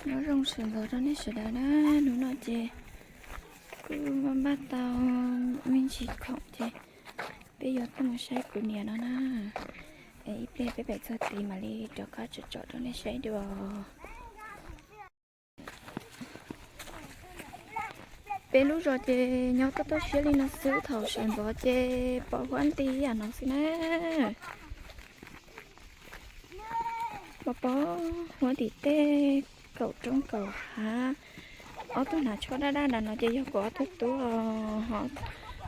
Nyob zoo sawv ntxov rau nej sawv daws na, hnub no ces kuj npaj tau me ntsis khoom ces peb yuav tuaj mus saib kuv niam no na. Es ib pliag peb pem txog tid mam li rov qab tsom tsom rau nej saib dua. Peb lub zos ces nyob toj toj siab li no xwb, thaum sawv ntxov ces pom huab nti yam no xwb na. Pom pom huab tim tej kaum roob kaum hav. Ob tug hnav tsho daj daj nram no ces yog kuv ob tug tub, ho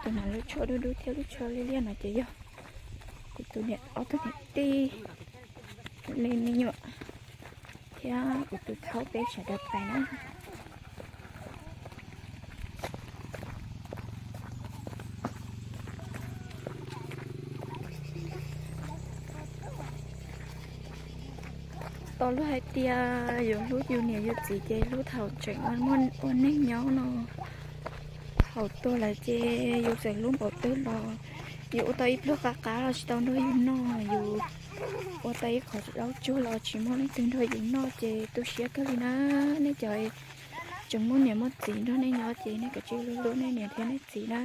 tus hnav lub tsho dub dub thiab lub tsho liab liab no ces yog kuv tus niam ob tug niam tij li me nyuam thiab kuv tus thaub peb sawv daws pais na. Tau luag hais tias yuav hlub yus niam yus txiv ces hlub thaum tseem ua neeg nyob no. Thaum tuag lawm ces yus txawm hlub npaum twg los yus ua tau ib pluag qab qab los tsis tau nrog yus noj, yus ua tau ib qho zaub tsuag los tsis muaj leej twg nrog yus noj ces tu siab kawg li na. Nej cov tseem muaj niam muaj txiv nrog nej nyob ces nej kav tsij hlub hlub nej niam thiab nej txiv na.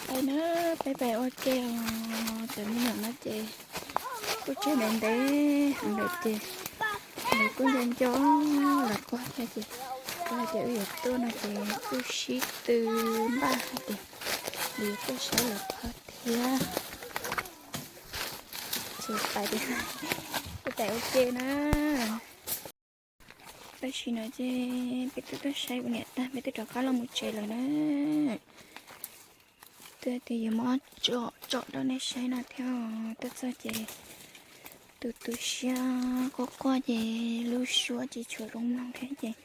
Pais na, peb pais ua ke os. Cov me nyuam no ces kuj tseg ntev ntev heev lawm ces lawv kuj nco nco lawv qhov thiab ces kuv hais tias wb yuav tuaj no ces kuj sib tw npaj hais tias yuav tuaj saib lawv qhov thiab. Ces pais tias peb pais ua ke na. Tam sim no ces peb twb tuaj saib kuv niam tag peb twb rov qab los mus tsev lawm na. Twb tias yuav muab tsom tsom rau nej saib no thiab, tuaj txog ces tus tu siab quaj quaj ces lub suab tsis tshua zoo mloog thiab ces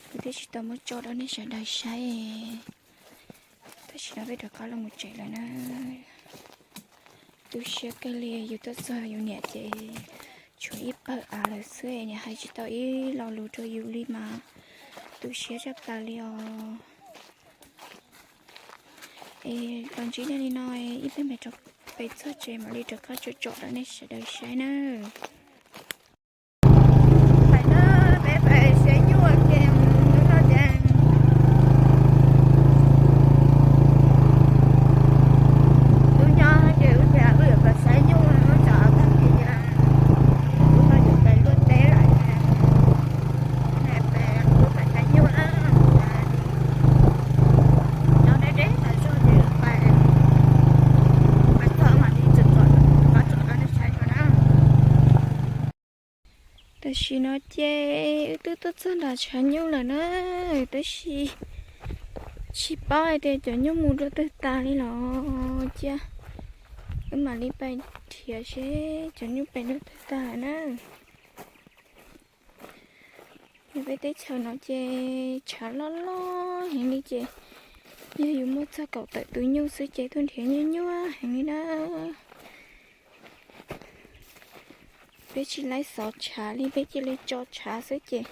kuv thiaj tsis tau muab tsom rau nej sawv daws saib. Tam sim no peb rov qab los mus tsev lawm na. Tu siab kawg li, yus tuaj txog yus niam ces tshuav ib pawg av lawm xwb, niam hais tsis tau ib lo lus rau yus li mas tu siab tshaj plaws li os. Es los ntsib nej li no, ib pliag pem txog tsev mam li rov qab tsom tsom rau nej sawv daws saib nawb. Pais na, peb pais saib nyuj ua ke, hnub no ces wb nyob ces wb tias wb yuav pais saib nyuj, wb txog tag kis ces wb ho yuav pais luaj teb lawm ces peb pais saib nyuj na. Nyob deb deb tas zog ces pais, pais txog mam li tsom tsom rau nej saib dua na. Tam sim no ces wb twb tuaj txog nram tshav nyuj lawm na, tab sis tsis paub hais tias cov nyuj mus rau twg tas li los cia, wb mam li pais nrhiav seb cov nyuj pem rau twg tas lawm na. Nyob peb teb chaws no ces tshav loj loj heev li ces yog yus muaj txog kaum tawm tus nyuj xwb ces tuaj nrhiav nyuaj nyuaj heev li na. Peb tsis laib xov tshav li, peb cia li tso tshav xwb ces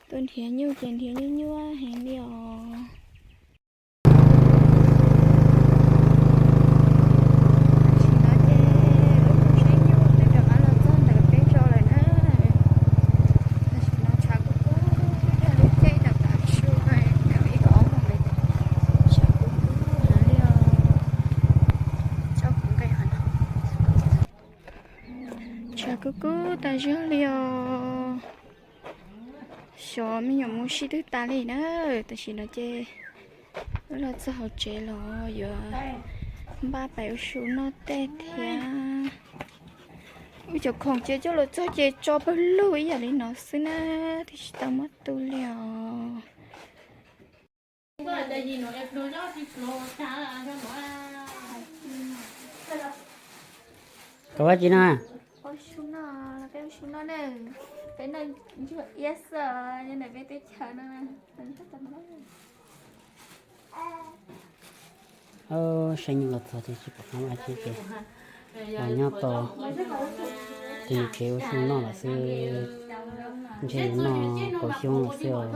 tuaj nrhiav nyuj ces nrhiav nyuaj nyuaj heev li os. Tam sim no ces wb mus saib nyuj twb rov qab los txog ntawm peb zos lawm na. Tam sim no tshav kub kub, lub caij tawm tav su, ib ob moos lawm, tshav kub kub heev li os. Tso kuv nqe qhov no. Tshav kub kub tas zog li os. Xyov me nyuam mus sib twg tas li na. Tam sim no ces wb los txog hauv tsev los yuav npaj pais ua su noj tej thiab. Wb cov khoom ces coj los txog ces tso pawg lug ib yam li no xwb na, twb tsis tau muab tu li os. Koj ua dab tsi no? Ua su no, peb ua su no ne. Peb noj ntsuag iab xwb os, nyob ntawm peb teb chaws no. Saib nyuj los txog ces tsis pom qab ua dab tsi ces los nyob tos tus niam tsev ua su noj lawm xwb. Ntshe yuav noj kaum xyoob lawm xwb os.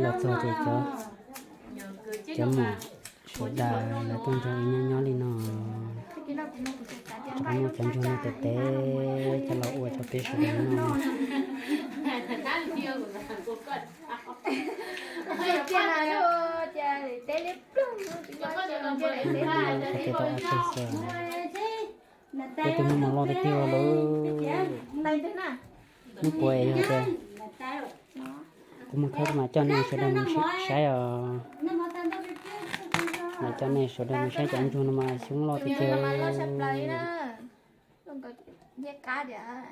Los txog ces cov, cov muam sawv daws lawv tuaj nrog wb nyob nyob li no. Rov qab muab cov ntsuag no tes tes Coj los ua rau peb sawv daws noj. Ua rau peb tau ob tug xwb. Peb twb muaj mov loj tiag tiag lawm. Muab kuav yog tias kuv mus khawb mas coj nej sawv daws mus saib os. Mas coj nej sawv daws mus saib cov ntsuag no mas xyoob loj tiag tiag. Ncej qab tiag.